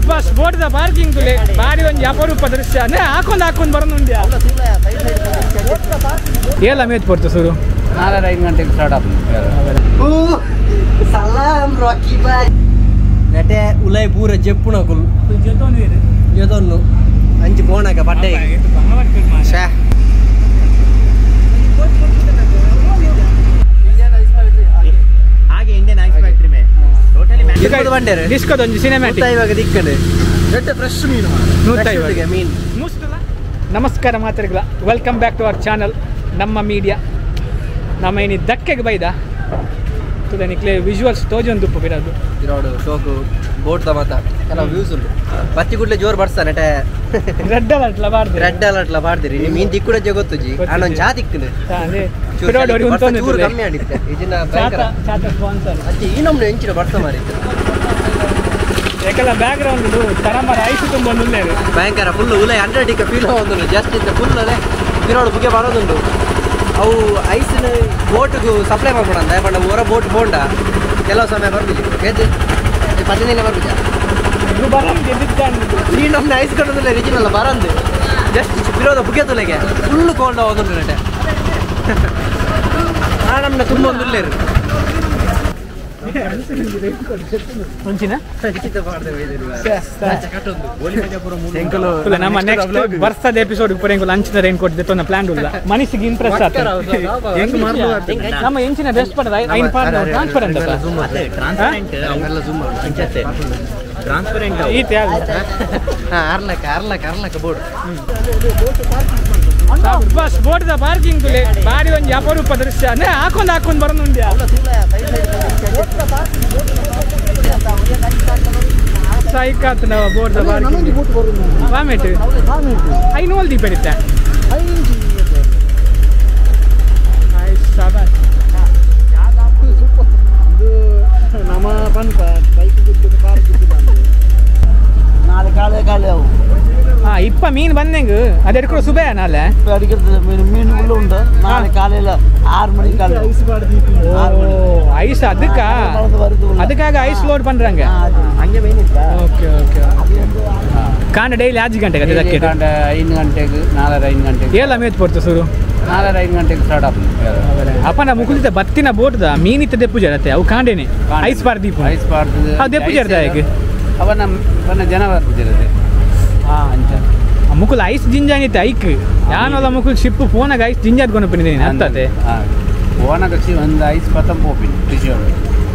Bus boat the parking ತುಲೆ ಬಾರಿ ಒಂಜಿ ಅಪರೂಪ ದೃಶ್ಯ ನೆ ಹಾಕೊಂಡ್ ಹಾಕೊಂಡ್ ಬರೋನುಂಡ್ಯಾ ಏಲ ಮೇತ್ ಪೊರ್ತು ಸುರು 4-5 ಗಂಟೆಗೆ ಸ್ಟಾರ್ಟ್ ಆಪುಂಡು. ಸಲಾಂ ರಾಕಿ ಬಾಯ್ ನೆಟೆ ಉಲೈ ಪೂರ ಜೆಪ್ಪುನಕುಲು ಜೊತೊನ್ನು ಅಂಚಿ ಪೋಣಕ ಪಡ್ಡೆ ಶಾ ಹಾಗೆ ಇಂಡಿಯನ್ ಐಸ್ ಫ್ಯಾಕ್ಟರಿ ಮೇ ಟೋಟಲಿ ಮ್ಯಾನ್ ಬಂಡೇರು ಡಿಸ್ಕೋದೊಂಜಿ ಸಿನಿಮ್ಯಾಟಿಕ್ ಇವಾಗ ದಿಕ್ಕಂಡು ನೆಟ್ಟೆ ಫ್ರೆಶ್ ಮೀನು 150 ಮೀನು ಮುಸ್ತಲ. ನಮಸ್ಕಾರ ಮಾತರಿಗಳ, welcome back to our channel ನಮ್ಮ ಮೀಡಿಯಾ. ನಮ್ಮ ಏನಿ ದಕ್ಕೆಗೆ ಬೈದ ತುದೆ ನಿಕ್ಲೆ ವಿಜುವಲ್ಸ್ ತೋಜೊಂದು ಉಪ್ಪು ಬಿಡೋದು ಇರೋಡು ಶೋಕು ಬೋಟ್ the ಮಾತ ಕೆಲವು ವ್ಯೂಸ್ ಉಂಟು ಬತ್ತಿ ಕೂಡಲೇ ಜೋರು ಬರ್ಸ್ತಾ ನೆಟೆ ರೆಡ್ ಅಲರ್ಟ್ ಲಬಾರ್ದು ರೆಡ್ ಅಲರ್ಟ್ ಲಬಾರ್ದಿರಿ ನಿಮ್ಮ ಮೀನು ದಿಕ್ಕುಡ ಜಗೊತ್ತುಜಿ ಆನೊಂದು ಚಾ ದಿಕ್ಕುಂಡು ಚೂರು ಕಮ್ಮಿ ಆಡಿತ್ತೆ ಇದನ್ನ ಭಯಂಕರ ಚಾತ ಸ್ಪಾನ್ಸರ್ ಅಚ್ಚಿ ಈ ನಮ್ನ ಎಂಚಿನ ಬರ್ಸ ಮಾರಿತ್ತು ಯಾಕಲ್ಲ ಬ್ಯಾಕ್ ಗ್ರೌಂಡ್ ತರಮರ ಐಸ್ ತುಂಬ ಉಲ್ಲೇರು ಭಯಂಕರ ಫುಲ್ ಉಲೈ 100 ಇಕ್ಕ ಫೀಲ್ ಆವೊಂದುಂಡು ಜಸ್ಟ್ ಇತ್ತ ಫುಲ್ ಅಲೆ ಬಿರೋಡು ಬುಗೆ ಬರೋದುಂಡು ಅವು ಐಸಿನ ಬೋಟ್ಗೂ ಸಪ್ಲೈ ಮಾಡ್ಕೊಡಂತ ಬಟ್ ಹೊರ ಬೋಟ್ ಬೋಂಡ ಕೆಲವು ಸಮಯ ಬರ್ಬಿಜಿ ಗೆದ್ದು ಪದಿನೇನೆ ಬರ್ಬಿಜ ಈ ನಮ್ಮನೆ ಐಸ್ ಕಟ್ಟೋದಿಲ್ಲ ರಿಜಿನಲ್ಲ ಬರಂದು ಜಸ್ಟ್ ಬಿರೋದ ಬುಗೆ ತುಲೆಗೆ ಫುಲ್ ಕೋಲ್ಡ್ ಆವೊಂದುಂಡು ನೆಟೆ ಆ ನಮ್ಮನೆ ತುಂಬ ಒಂದು ಉಲ್ಲೇರು ನಮ್ಮ ನೆಕ್ಸ್ಟ್ ವರ್ಷದ ಎಪಿಸೋಡ್ ಪೂರ ಲಂಚ್ ರೈನ್ ಕೋಟ್ ದೆತ್ತೊಂದು ಪ್ಲಾನ್ ಉಲ್ಲ ಮನಸ್ಸಿಗೆ ಇಂಪ್ರೆಸ್ ಆತ ನಮ್ಮ ಎಂಚಿನ ಡ್ರೆಸ್ ಪಡದ ಐನ್ ಪಾರ್ಟ್ ಟ್ರಾನ್ಸ್ಪರೆಂಟ್ ಟ್ರಾನ್ಸ್ಪರೆಂಟ್ ಈತ ಯಾರು ಅರ್ಲಕ ಅರ್ಲಕ ಅರ್ಲಕ board bus boat the parking ತುಲೆ ಬಾರಿ ಒಂಜಿ ಅಪರೂಪ ದೃಶ್ಯ ನೆ ಹಾಕೊಂಡ್ ಹಾಕೊಂಡ್ ಬರೋನುಂಡ್ಯಾ ಸೈಕಾತ್ ನವ ಬೋಟ್ the parking ವಾಮೆಟ್ I ನೋಲ್ the ಪೆರಿತ I ಶಾಬಾಸ್ ಸೂಪರ್ ಇದು ನಮ್ಮ ಪನ್ಪ ಬೈಕ್ ಗುದ್ದು ಕಾರ್ ಗುದ್ದು ನಾಳೆ ಕಾಳೆ ಕಾಳೆ ಅವು ಇಪ್ಪ ಮೀನು ಬಂದಂಗ ಅದು ಎಡ್ಕೊಡು ಸುಬೆ ನಾಳೆ ಅಡಿಕ್கிறது ಮೀನು ಮೀನು ಉಳ್ಳ ಉಂಟು ನಾಳೆ ಕಾலையில் 6 மணிக்கு காலை ஐஸ் அதுக்கா அதுக்காக ஐஸ் லோட் பண்றாங்க அங்கே மீன் இருக்கா ஓகே ஓகே ಕಾಂಡ ಡೈಲಿ 5 ಗಂಟೆಗೆ ಅದೇ ದಕ್ಕೆ ಕಾಂಡ 5 ಗಂಟೆಗೆ 4-5 ಗಂಟೆಗೆ ಏಲ ಮೇತ್ ಪೊರ್ತು ಸುರು 4-5 ಗಂಟೆಗೆ ಸ್ಟಾರ್ಟ್ ಆಪುಂಡು. ಅಪ್ಪನ ಮುಕುಲಿತ ಬತ್ತಿನ ಬೋಟ್ದ ಮೀನಿತ್ತ ದೆಪ್ಪು ಜರತೆ ಅವು ಕಾಂಡೇನೆ ಐಸ್ ಪಾರ್ ದೀಪ ಐಸ್ ಪಾರ್ ಅವು ದೆಪ್ಪು ಜರತೆ ಹೇಗೆ ಅವನ ಅವನ ಜನ ಬರ್ಪುಜರತೆ ಅಂಚ ಮುಕುಲ್ ಐಸ್ ಜಿಂಜಾನಿತ್ತೆ ಐಕ್ ಯಾನೋಲ ಮುಕುಲ್ ಶಿಪ್ ಫೋನಾಗ ಐಸ್ ಜಿಂಜಾದ್ ಕೊನಪಿನಿ ಅತ್ತತೆ ಫೋನಾಗ ಒಂದು ಐಸ್ ಪತಂ ಪೋಪಿನಿ ಫಿಶ್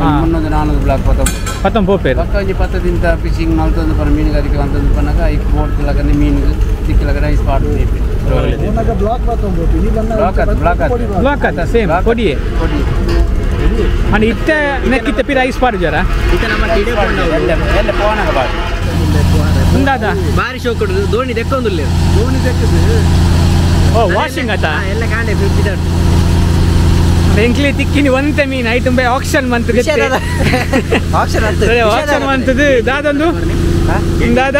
300 400 ಬ್ಲಾಕ್ ಪತಂ ಪತಂ ಪೋಪೇರು ಪಕ್ಕ ಒಂಜಿ ಪತ್ತದಿಂತ ಫಿಶಿಂಗ್ ಮಲ್ತೊಂದು ಪರ ಮೀನುಗಾರಿಕೆ ಅಂತಂದು ಪನ್ನಗ ಐಕ್ ಬೋಟ್ ಲಗನೆ ಮೀನು ತಿಕ್ಕಲಗನೆ ಐಸ್ ಪಾಡ್ ದೀಪಿನಿ ಬ್ಲಾಕ್ ಪತಂ ಪೋಪಿನಿ ಬ್ಲಾಕ್ ಆತ ಬ್ಲಾಕ್ ಆತ ಬ್ಲಾಕ್ ಆತ ಸೇಮ್ ಕೊಡಿಯೇ ಕೊಡಿ ಅಂಡ್ ಇತ್ತೆ ನೆಕ್ಕಿತ್ತೆ ಪಿರ ಐಸ್ ಪಾಡು ಜರ ಇತ್ತೆ ನಮ್ಮ ಟಿಡೆ ಪೋಂಡ ಎಲ್ಲ ಎಲ್ಲ ಫೋನಾಗ ಪಾಡು ಉಂದಾದ ಬಾರಿ ಶೋಕ್ ಉಂಟು ದೋಣಿ ದೆಕ್ಕೊಂದುಲ್ಲೇರು ದೋಣಿ ದೆಕ್ಕದು ಓ ವಾಷಿಂಗ್ ಆತ ಎಲ್ಲ ಕಾಂಡೆ ಬಿದ್ದಾಡು ಎಂಕ್ಲಿ ತಿಕ್ಕಿನಿ ಒಂತೆ ಮೀನು ಐಟಮ್ ಬೈ ಆಕ್ಷನ್ ಮಂತ್ ಆಕ್ಷನ್ ಅಂತ ಆಕ್ಷನ್ ಮಂತದು ದಾದೊಂದು ದಾದ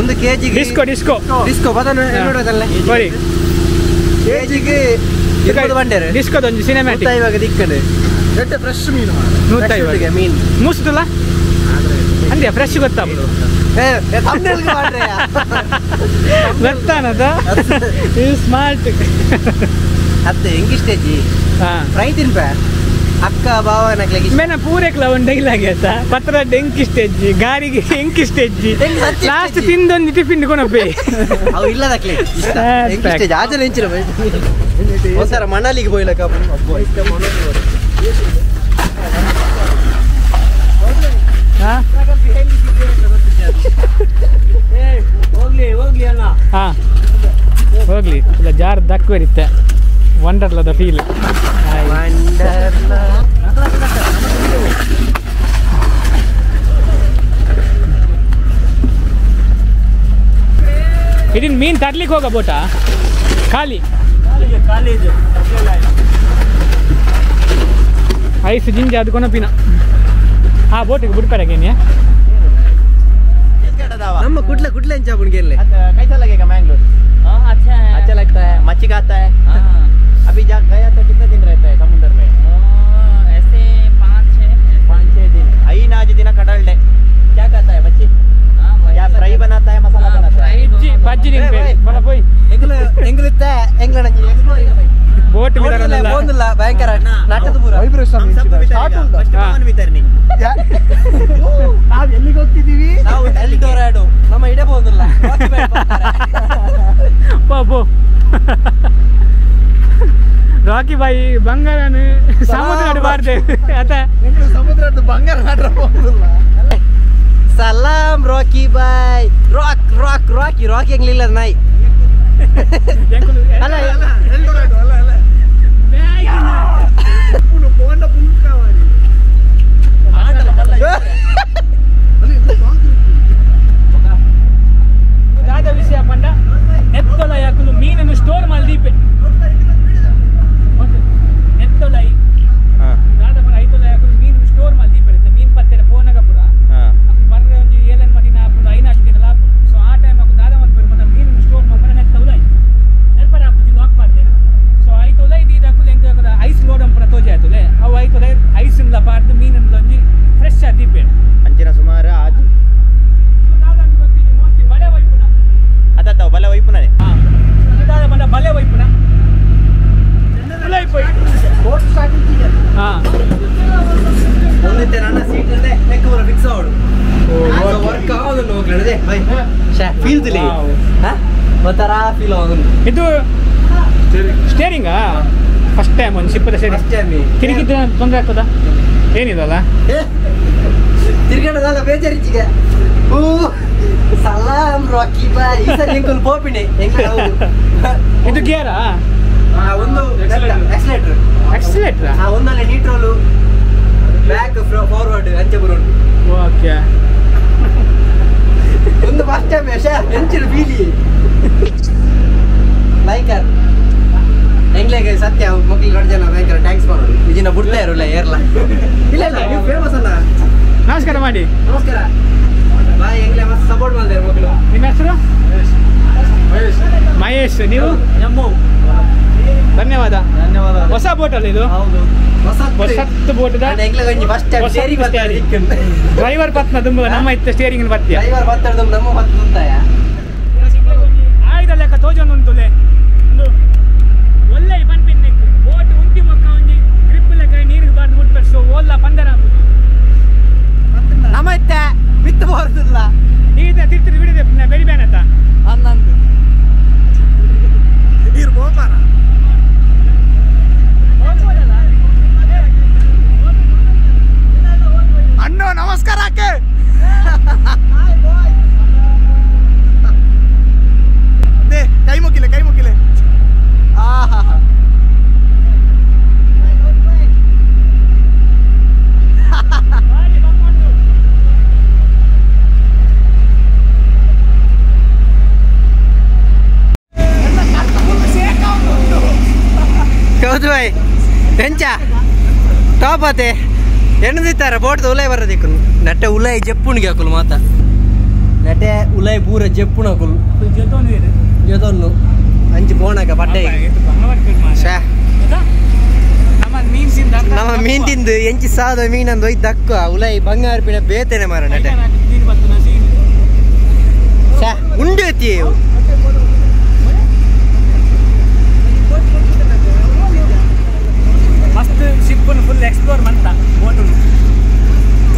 ಒಂದು ಕೆಜಿ ಡಿಸ್ಕೋ ಡಿಸ್ಕೋ ಡಿಸ್ಕೋ ಬದನ ನೋಡೋದಲ್ಲ ಬರಿ ಕೆಜಿಗೆ 20 ಬಂಡೇರು ಡಿಸ್ಕೋದೊಂಜಿ ಸಿನಿಮ್ಯಾಟಿಕ್ ಇವಾಗ ದಿಕ್ಕಂಡು ನೆಟ್ಟೆ ಫ್ರೆಶ್ ಮೀನು 150 ಮೀನು ಮುಸ್ತುಲ ಅಂದೆ ಫ್ರೆಶ್ ಗೊತ್ತಾ ಗೊತ್ತಾನದ ಇದು ಸ್ಮಾರ್ಟ್ ಅತ್ತೆ ಹೆಂಗಿಷ್ಟೇಜಿ ಫ್ರೈ ತಿನ್ಪ ಅಕ್ಕ ಬಾವ ನಕ್ಲೆಗೆ ಮೇನ ಪೂರೆಕ್ಲ ಒಂದು ಡೈಲಾಗ್ ಆಯ್ತಾ ಪತ್ರ ಎಂಕಿಷ್ಟೇಜಿ ಗಾರಿಗೆ ಎಂಕಿಷ್ಟೇಜಿ ಲಾಸ್ಟ್ ತಿಂದೊಂದು ಟಿಫಿನ್ ಕೊನಪೆ ಅವು ಇಲ್ಲದಕ್ಲೆ ಎಂಕಿಷ್ಟೇಜ್ ಆಜನ ಎಂಚಿನ ಒಂಥರ ಮಣಾಲಿಗೆ ಹೋಯ್ಲಕ್ಕ ಅಬ್ಬೋ ಇಷ್ಟ ಹೋಗ್ಲಿ ಹೋಗ್ಲಿ ಅಣ್ಣ ಹಾಂ ಹೋಗ್ಲಿ ಇಲ್ಲ ಜಾರ್ ದಕ್ವೇರಿತ್ತೆ ವಂಡರ್ಲದ ಫೀಲ್ ಇದನ್ನ ಮೀನು ತರ್ಲಿಕ್ಕೆ ಹೋಗ ಬೋಟ ಖಾಲಿ ಖಾಲಿ ಇದೆ ಐಸ್ ಜಿಂಜ ಅದು ಕೊನಪಿನ ಆ ಬೋಟಿಗೆ ಬಿಡ್ಪಾರಗೇನೆ ನಮ್ಮ कुडला कुडला ಎಂಚ ಬುಣ್ಗೆಲ್ಲೆ कैसा लगेगा मैंगलोर? हाँ अच्छा है, अच्छा लगता है, मच्छी खाता है। हाँ अभी जा गया तो कितने दिन रहता है समुद्र में? ऐसे 5-6 दिन। आई ना आज दिन कटल डे क्या खाता है मच्छी? क्या फ्राई बनाता है, मसाला बनाता है? ಬಜ್ಜಿ ತಿನ್ಬೇಕು ಬಲ ಪೋಯ್ ಎಂಗ್ಲ ಎಂಗ್ಲಿತ್ತ ಎಂಗ್ಲಣ ಬೋಟ್ ಬಿಡರಲ್ಲ ಬೋಂದಿಲ್ಲ ಭಯಂಕರ ನಾಟದ ಪೂರ ವೈಬ್ರೇಷನ್ ಸ್ಟಾರ್ಟ್ ಉಂಟು. ಫಸ್ಟ್ ಪವನ್ ವಿತರಣಿ. ನಾವು ಎಲ್ಲಿಗೆ ಹೋಗ್ತಿದ್ದೀವಿ? ನಾವು ಎಲ್ ಡೊರಾಡೋ ನಮ್ಮ ಇಡೆ ಬೋಂದಿಲ್ಲ. ಪೋ ರಾಕಿ ಬಾಯಿ ಬಂಗಾರನು ಸಮುದ್ರ ಬಾರ್ದೆ ಅತ ಸಮುದ್ರದ ಬಂಗಾರ ನಾಟ್ರ ಹೋಗುದಿಲ್ಲ. ಸಲಾಂ ರಾಕಿ ಬಾಯ್. Rock rock rakhi rakhi ಎಂಗ್ಲಿಲ್ಲ ನಾಯಿ ಅಲ್ಲ ಅಲ್ಲ ಎಲ್ ಡೊರಾಡೋ ಅಲ್ಲ ಅಲ್ಲ ಪೋಂಡ ಪುಂಕಾವಾರಿ ದಾದ ವಿಷಯ ಪಂಡ ನೆತ್ತೊಲ ಯಾಕಲು ಮೀನನ್ನು ಸ್ಟೋರ್ ಮಲ್ದೀಪೆ ನೆತ್ತೊಲೈ ದಾದ ಪಂಡ ಐತೊಲ ಯಾಕಲು ಮೀನನ್ನು ಸ್ಟೋರ್ ಮಲ್ದೀಪೆ ಮೀನ್ ಪತ್ತೆರೆ ಪೋನಗ ಪುರ ಅಕು ಬರ್ರೆ ಒಂಜಿ ಏಳೆನ್ ಮದಿನ ಆಪುಂಡು ಐನಾಜ್ ದಿನ ಆಪುಂಡು. ಸೊ ಆ ಟೈಮ್ ಅಕು ದಾದ ಮಲ್ಪೆರ್ ಪಂಡ ಮೀನನ್ನು ಸ್ಟೋರ್ ಮಲ್ಪರೆ ನೆತ್ತೊಲೈ ನೆರ್ಪರೆ ಆಪುಜಿ ಲಾಕ್ ಪಾಡ್ದೇರು. ಸೊ ಐತೊಲೈ ದೀದಕುಲು ಎಂಕ ಐಸ್ ಲೋಡ್ ಅಂಪುನ ತೋಜಿ ಆಯ್ತುಲೆ ಅವು ಐತೊಲೈ ಐಸ್ ಇಂದ ಪಾಡ್ದು ಮೀನನ್ನು ಒಂಜಿ ಫ್ರೆಶ್ ಆದಿಪ್ಪೆ ಅಂಚಿನ ಸುಮಾರು ಆಜಿ ಮೋಸ್ಟ್ಲಿ ಬಲೆ ವೈಪುನ ಅದ ಬಲೆ ವೈಪುನನೆ ದಾದ ಪಂಡ ಬಲೆ ವೈಪುನ ಒಂದಿತ್ತೆ ನನ್ನ ಸೀಟ್ ಇದೆ ನೆಕ್ ಪೂರ ಫಿಕ್ಸ್ ಆವಡು ವರ್ಕ್ ಆವೊಂದು ಹೋಗ್ಲದೆ ಬೈ ಶಾ ಫೀಲ್ ದಿಲಿ ಹಾ ಒಂಥರ ಫೀಲ್ ಆವೊಂದು. ಇದು ಸ್ಟೇರಿಂಗಾ? ಫಸ್ಟ್ ಟೈಮ್ ಒಂದು ಶಿಪ್ಪದ steering. First time ತಿರುಗಿದ್ರೆ ತೊಂದರೆ ಆಗ್ತದಾ? ಏನಿದಲ್ಲ ತಿರ್ಗಡದಲ್ಲ ಬೇಜಾರಿಚ್ಚಿಗೆ. ಓ ಸಲಾಂ ರಾಕಿ ಬಾಯ್. ಈ ಸರಿ ಎಂಕುಲು ಪೋಪಿಣೆ ಎಂಕುಲು ಇದು ಗೇರಾ? ಒಂದು ಎಕ್ಸಲೇಟರ್. ಎಕ್ಸಲೇಟರ್ ಆ ಒಂದಲ್ಲೇ ನ್ಯೂಟ್ರಲ್ ಬ್ಯಾಕ್ ಫಾರ್ವರ್ಡ್ ಅಂಚೆ ಬರೋದು. ಓಕೆ ಒಂದು ಫಸ್ಟ್ ಟೈಮ್ ಯಶ ಎಂಚಿನ ಫೀಲಿ ಲೈಕರ್ ಎಂಗ್ಲೆಗೆ ಸತ್ಯ ಮಕ್ಳು ಎರಡು ಜನ ಭಯಂಕರ thanks ಮಾಡೋದು ಇಜಿನ ಬುಡ್ಲೇ ಇರೋಲ್ಲ ಏರ್ಲ ಇಲ್ಲ ಇಲ್ಲ ನೀವು ಫೇಮಸ್ ಅಣ್ಣ. ನಮಸ್ಕಾರ ಮಾಡಿ. ನಮಸ್ಕಾರ ಬಾಯ್. ಎಂಗ್ಲೆ ಮಸ್ತ್ ಸಪೋರ್ಟ್ ಮಾಡಿದ್ದಾರೆ ಮಕ್ಕಳು. ನಿಮ್ಮ ಹೆಸರು? ಮಹೇಶ್. ನೀವು? ಧನ್ಯವಾದ. ಧನ್ಯವಾದ. ಹೊಸ ಬೋಟ್ ಅಲ್ಲ ಇದು? ಹೌದು ಹೊಸತ್ತು boat. First time steering driver ಪತ್ನ ತುಂಬ ನಮ್ಮ ಇತ್ತ ಸ್ಟೇರಿಂಗ್ ಬತ್ತಿಯ ಡ್ರೈವರ್ ಬತ್ತದ ನಮ್ಮ ಬತ್ತುಂತಾಯ ಆಯ್ದ ಲೆಕ್ಕ ತೋಜೊಂದು ಉಂಟುಲೆ ಒಂದು ಒಳ್ಳೆ ಪನ್ಪಿನ್ ನೆಕ್ ಬೋಟ್ ಉಂತಿ ಮೊಕ್ಕ ಒಂಜಿ ಗ್ರಿಪ್ ಲೆಕ್ಕ ನೀರಿಗೆ ಬಾರ್ದು ಬಿಟ್ಪೆರ್. ಸೊ ಓಲ್ಲ ಪಂದರ ನಮ್ಮ ಇತ್ತ ಬಿತ್ತು ಬಾರ್ದಿಲ್ಲ ಈಗ ತಿರ್ತಿರ್ ಬಿಡಿದೆ ಬೆರಿ ಬ್ಯಾನತ್ತ ಅನ್ನಂದು ನೀರು ಬೋಪಾರ ಅಣ್ಣ. ನಮಸ್ಕಾರ ಆಕೆ ಕೈ ಮುಗಿಲೆ ಕೈ ಮುಗಿಲೆ. ಆಹಾ ಹೌದು ಬಾಯ್ ಎಂಚ ಟಾಪ್ ಆತೆ ಎಣ್ಣದಿತ್ತಾರೆ ಬೋಟ್ದ ಉಲೈ ಬರದಿಕ್ಕು ನಟ್ಟೆ ಉಲೈ ಜಪ್ಪುಣಿಗೆ ಹಾಕುಲು ಮಾತ ನಟೆ ಉಲೈ ಪೂರ ಜಪ್ಪುಣ ಹಾಕುಲು ಜೊತೊಂದು ಅಂಚು ಪೋಣಕ ಪಟ್ಟೆ ನಮ್ಮ ಮೀನ್ ತಿಂದು ಎಂಚಿ ಸಾದ ಮೀನಂದು ಒಯ್ದು ದಕ್ಕ ಉಲೈ ಬಂಗಾರ ಪಿಣ ಬೇತೇನೆ ಮಾರ ನಟೆ ಉಂಡು ಎತ್ತಿ ಮಸ್ತ್ ಶಿಪ್ಪನ್ನು ಫುಲ್ ಎಕ್ಸ್ಪ್ಲೋರ್ ಮಂತ ಬೋಟು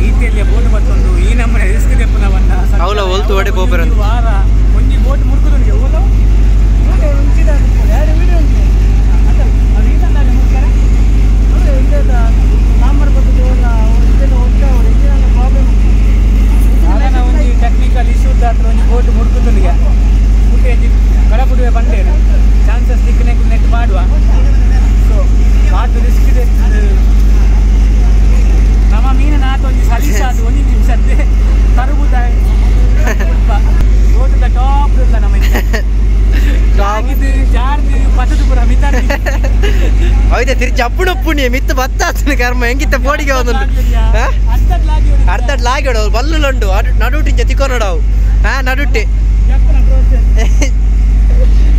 ಈತಿಯಲ್ಲಿ ಬೋಟ್ ಬತ್ತೊಂದು ಈ ನಮ್ಮನೆ ರಿಸ್ಕ್ ದೆಪ್ಪುನ ಬಂದ ಅವಲ ಒಲ್ತು ಒಡೆ ಪೋಪೆರ ವಾರ ಒಂಜಿ ಬೋಟ್ ಮುರ್ಕುದುಂಗೆ ಓಲ ಒಂಜಿ ಟೆಕ್ನಿಕಲ್ ಇಶ್ಯೂ ದಾತ್ರ ಒಂಜಿ ಬೋಟ್ ಮುರ್ಕುದುಂಗೆ ಇರ್ ಜಪ್ಪುಣ ಪುಣ್ಯ ಮಿತ್ತು ಬತ್ತಾತನ ಕರ್ಮ ಹೆಂಗಿತ್ತ ಬೋಡಿಗೆ ಒಂದೊಂದು ಅರ್ಧ ಲಾಗಿಡು ಬಲ್ಲುಂಡು ನಡುಟಿಂಚ ತಿಕ್ಕೊನಡವು ಹಾ ನಡುಟ್ಟಿ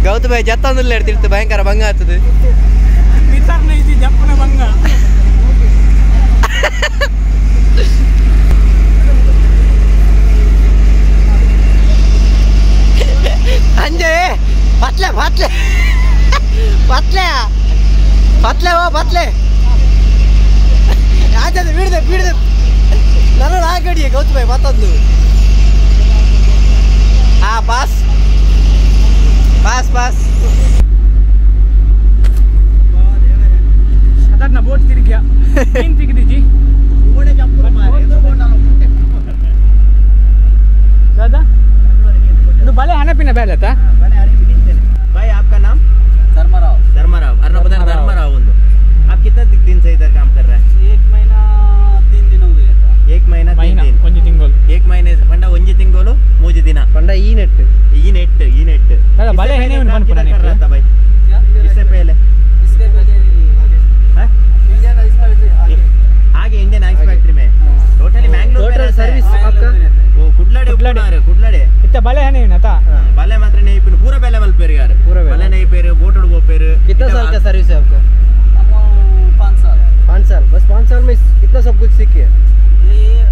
ಗೌತಮ ಜತ್ತೊಂದಿಲ್ಲ ತಿಳ್ತು ಭಯಂಕರ ಭಂಗ ಆಗ್ತದೆ ಅಂಜೆ ಪತ್ಲೆ ಪತ್ಲೆ ಪತ್ಲೆ ಪತ್ಲೆ ಓ ಪತ್ಲೆ ಆಚೆ ಬೀಡ್ದೆ ಬೀಡ್ದೆ ನನ್ನ ಆಗಡಿಯೇ ಗೌತಮ ಮತ್ತೊಂದು ಹಾ pass pass pass ಅದನ್ನ ಬೋಟ್ ತಿರುಗಿಯ ಮೀನು ತಿಗಿದಿಜಿ दादा ಇದು ಬಲೆ ಹಣಪಿನ ಬೇಲೆ ಆತಾ भाई आपका नाम धर्मराव धर्मराव अर्णव पता धर्मराव ಒಂದು आप कितना दिन से इधर काम कर रहे हैं 1 महीना 3 दिन हो गया था 1 महीना 3 दिन ಒಂಜಿ ತಿಂಗಳು 1 महीने ಪಂಡ ಒಂಜಿ ತಿಂಗಳು 3 ದಿನ ಪಂಡ ಈ ನೆಟ್ ಈ ನೆಟ್ ಈ ನೆಟ್ दादा ಬಲೆ ಹೆನೆ ಒಂದು ಪನ್ಪುನ कर रहा था भाई इससे पहले इसके पहले हां Indian ice factory आगे Indian ice factory में totally Mangalore total service आपका वो कुಡ್ಲಡೆ ಉಪ್ಪುನಾರು ಕುಡ್ಲಡೆ ಇತ್ತ ಬಲೆ ಹೆನೆ ಏನತಾ ಬಲೆ ಮಾತ್ರ ನೇಯ್ಪಿನ ಪೂರ ಬೆಲೆ ಮಲ್ಪೇರು ಯಾರು ಬಲೆ ನೇಯ್ಪೇರು ಬೋಟುಡು ಪೋಪೇರು कितना साल का सर्विस है आपका 5 साल 5 साल बस 5 साल में इतना सब कुछ सीखे ये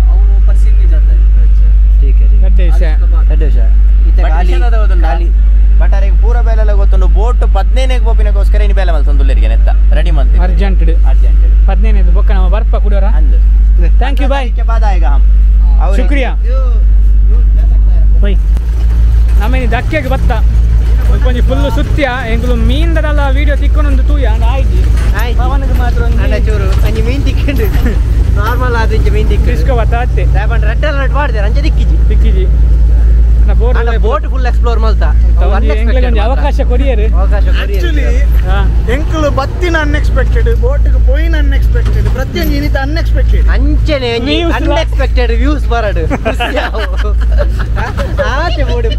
और ऊपर में जाता है अच्छा ठीक है ठीक ಗಡ್ಡೆ ವಿಷಯ ಗಡ್ಡೆ ವಿಷಯ ಇತ್ತ ಖಾಲಿ ಖಾಲಿ ಬಟ್ ಅರೆ ಪೂರ ಬೆಲೆಲ ಗೊತ್ತುಂಡು ಬೋಟ್ 15 ಗೆ ಪೋಪಿನಕೋಸ್ಕರ ಇನಿ ಬೆಲೆ ಮಲ್ತೊಂದುಲ್ಲೆರಿಗೆ ನೆತ್ತ ರೆಡಿ ಮಂತಿ ಅರ್ಜೆಂಟ್ ಅರ್ಜೆಂಟ್ 15 ಬೊಕ್ಕ ನಮ್ಮ ಬರ್ಪ ಕುಡೋರ ಅಂದು thank you bye के बाद आएगा हम और शुक्रिया ಬೈ ನಮ್ಮನಿ ದಕ್ಕೆಗೆ ಬತ್ತ ಒಂಜಿ ಫುಲ್ ಸುತ್ತಿಯ ಎಂಕುಲು ಮೀನ್ದಲ್ಲ ವಿಡಿಯೋ ತಿಕ್ಕೊಂಡೊಂದು ತೂಯ ಅಂಡ ಆಯ್ತು ಪವನ್ಗೆ ಮಾತ್ರ ಒಂದು ಅಂಡ ಚೂರು ಅಂಜಿ ಮೀನ್ ತಿಕ್ಕೊಂಡು ನಾರ್ಮಲ್ ಆದ ಇಂಚ ಮೀನ್ ತಿಕ್ಕು ಡಿಸ್ಕೋ ಬತ್ತ ಅತ್ತೆ ರೇಪಂಡ ರೆಡ್ ಅಲರ್ಟ್ ಮಾಡಿದೆ ಅಂಚೆ ದಿಕ್ಕಿಜಿ ತಿಕ್ಕಿಜಿ boat full explore ಮಲ್ತ ಎಂಕ್ಲೆಗ್ ಅವಕಾಶ ಕೊಡಿಯರು ಅವಕಾಶ ಕೊಡಿಯರು ಆಕ್ಚುಲಿ ಎಂಕುಲು ಬತ್ತಿನ ಅನ್ಎಕ್ಸ್ಪೆಕ್ಟೆಡ್ ಬೋಟ್ಗೆ ಪೋಯಿನ ಅನ್ಎಕ್ಸ್ಪೆಕ್ಟೆಡ್ ಪ್ರತಿಯೊಂದು ಇನಿತ ಅನ್ಎಕ್ಸ್ಪೆಕ್ಟೆಡ್ ಅಂಚನೆ ಅನ್ಎಕ್ಸ್ಪೆಕ್ಟೆಡ್ ವ್ಯೂಸ್ ಬರಡು ಆಚೆ ಬೋಡಿ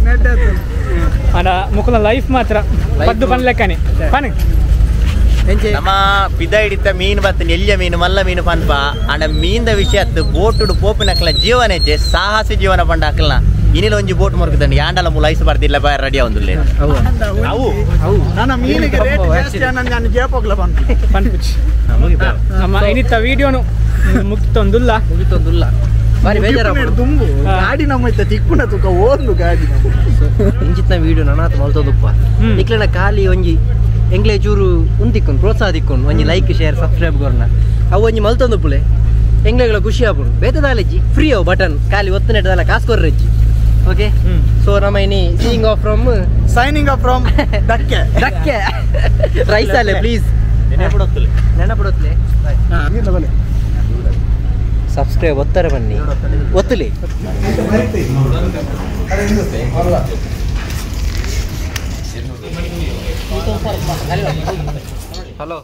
ನೆಟ್ ಆತು ಅಂಡ ಮುಕುಲ ಲೈಫ್ ಮಾತ್ರ ಪದ್ದು ಪನ್ಲೆಕ್ಕನೆ ಪನ್ ನಮ್ಮ ಪಿದ ಹಿಡಿತ ಮೀನು ಬತ್ತ ಎಲ್ಲಿಯ ಮೀನು ಮಲ್ಲ ಮೀನು ಪನ್ಪ ಅಂಡ ಮೀನ್ದ ವಿಷಯ ಅತ್ತು ಬೋಟುಡು ಪೋಪಿನಕ್ಲ ಜೀವನ ಹೆಜ್ಜೆ ಸಾಹಸ ಜೀವನ ಪಂಡ ಹಾಕಲ್ನ ಇನ್ನಿಲ ಒಂಜಿ ಬೋಟ್ ಮುರುಕುದಂడి ಯಾಂಡಲ ಮೂಲ ಐಸ್ ಬರ್ದಿಲ್ಲ ಬಾಯ್ ರೆಡಿ ಆವೊಂದುಲ್ಲೆ ಅವು ಅವು ನನ್ನ ಮೀನಿಗೆ ರೇಟ್ ಜಾಸ್ತಿ ನಾನು ಜೇಪೋಗ್ಲ ಬಂತು ಪನ್ಪುಚಿ ನಮ್ಮ ಇನ್ನಿತ್ತ ವಿಡಿಯೋನು ಮುಗಿತೊಂದುಲ್ಲ ಮುಗಿತೊಂದುಲ್ಲ ಬಾರಿ ಬೇಜಾರಾಪುಂಡು ದುಂಬು ಗಾಡಿ ನಮ್ಮ ಇತ್ತ ತಿಕ್ಕುನ ತುಕ ಓಂದು ಗಾಡಿ ನಮ್ಮ ಇಂಚಿತ್ನ ವಿಡಿಯೋ ನನಾತ್ ಮಲ್ತೊಂದುಪ್ಪ ನಿಕ್ಲೆನ ಖಾಲಿ ಒಂಜಿ ಎಂಗ್ಲೇ ಚೂರು ಉಂತಿಕ್ಕೊಂಡು ಪ್ರೋತ್ಸಾಹ ದಿಕ್ಕೊಂಡು ಒಂಜಿ like share subscribe ಕೊರ್ನ ಅವು ಒಂಜಿ ಮಲ್ತೊಂದುಪ್ಪುಲೆ ಎಂಗ್ಲೆಗಳ ಖುಷಿ ಆಪುಂಡು ಬೇತದಾಲೆಜ್ಜಿ ಫ್ರೀ ಅವು ಬಟನ್ ಖಾಲಿ ಒತ್ತು ನೆಟ್ಟದಲ್ಲ ಕಾಸು ಕೊರ್ರೆಜ್ಜಿ ಓಕೆ ಸೊ ನಮ್ಮ ಇನಿ seeing off from signing off from Dakke Dakke rice ಅಲ್ಲೇ ಪ್ಲೀಸ್ ನೆನಪುಡೊತ್ತಲೆ ನೆನಪುಡೊತ್ತಲೆ ಸಬ್ಸ್ಕ್ರೈಬ್ ಒತ್ತಾರೆ ಬನ್ನಿ ಒತ್ತಲಿ ಹಲೋ.